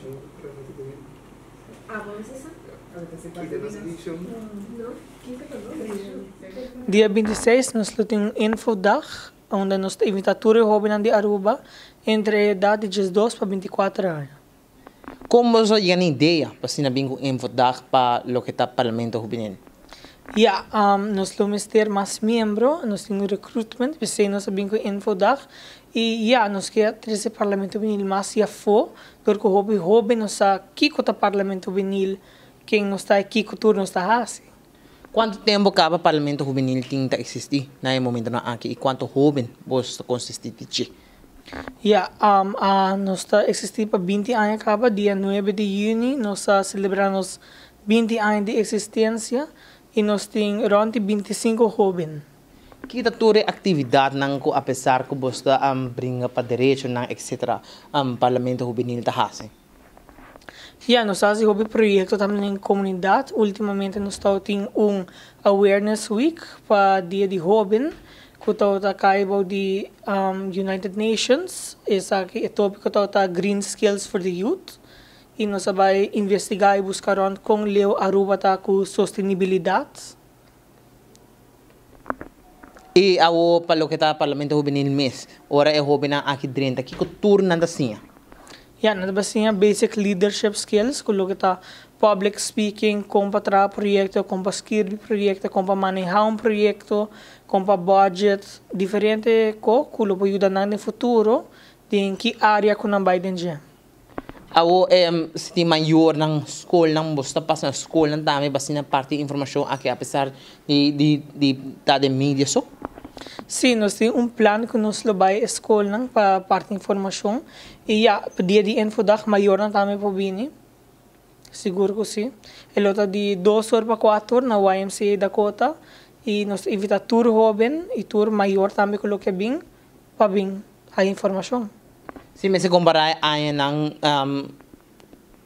Vision Parlamento Hubenil? Ah, Kita nos vision? Dia 26 nos lo tin un infodag, unda nos ta invita tur e hobennan di Aruba entre e edad di 12 pa 24 aña. Con boso a yega na idea pa asina bin cu infodag pa loke ta Parlamento Hubenil? Ja, nos lo mester mas miembro, nos tin un recruitment, p'esey nos a bin cu infodag. Y ja, nos kier trece Parlamento Hubenil mas y afo, dor cu hopi hoben no sa kico ta Parlamento Hubenil, ken nos ta y kico tur nos ta haci. Cuanto tempo caba Parlamento Hubenil tin ta existi na e momentonan aki y cuanto hoben boso ta consisti di dje? Ja, nos ta existi pa 20 aña caba. Dia 9 di juni nos a celebra nos 20 aña di existencia y nos tin rond di 25 hoben. Kita tur e actividadnan cu, apesar cu boso ta bringa pa derechonan, etc., Parlamento Hubenil ta haci? Ja, nos ta haci hopi proyecto tambe den comunidad. Ultimamente nos ta tin un awareness week pa Dia di Hoben, cu ta cay bou di United Nations. Esaki e topico ta Green Skills for the Youth. Y nos a bay investiga y busca rond con leu Aruba ta cu sostenibilidad. Y awo pa loke ta Parlamento Hubenil mes, ora e hobennan aki drenta, kico tur nan ta siña? Ja, nan ta siña basic leadership skills, cu loke ta public speaking, con pa traha proyecto, con pa skirbi proyecto, con pa maneha un proyecto, con pa budget, diferente cos cu lo por yuda nan den futuro, den ki area cu nan bay den dje. Awo si tin mayornan, scolnan, boso ta pasa na scolnan tambe pa asina parti informacion aki, apesar di ta den media so? Si, nos tin un plan cu nos lo bay scolnan pa parti informacion. Y ja, pa dia di infodag mayornan tambe por bini. Sigur cu si. E lo ta di 2 or pa 4 or na YMCA Dakota. Y nos ta invita tur hoben y tur mayor tambe cu lo kier bin pa bin haya informacion. Si mester compara añanan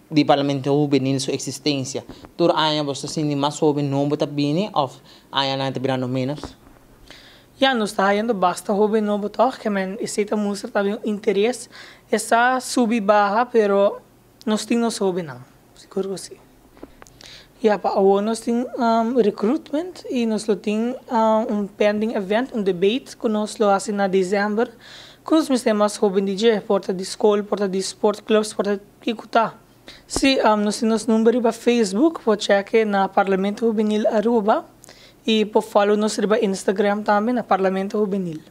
di Parlamento Hubenil su existencia, tur aña boso ta sinti mas hoben nobo ta bini of añanan ta birando menos? Ja, nos ta hayando basta hoben nobo toch, kiermen esey ta mustra tambe un interes. E sa subi baha, pero nos tin nos hobennan, sigur cu si. Ja, pa awo nos tin recruitment y nos lo tin un pending event, un debate cu nos lo haci na december. Cu nos mester mas hoben di dje, por ta di scol, por ta di sport clubs, por ta kico ta. Si, nos tin nos number riba Facebook, por check na Parlamento Hubenil Aruba y por follow nos riba Instagram tambe na Parlamento Hubenil.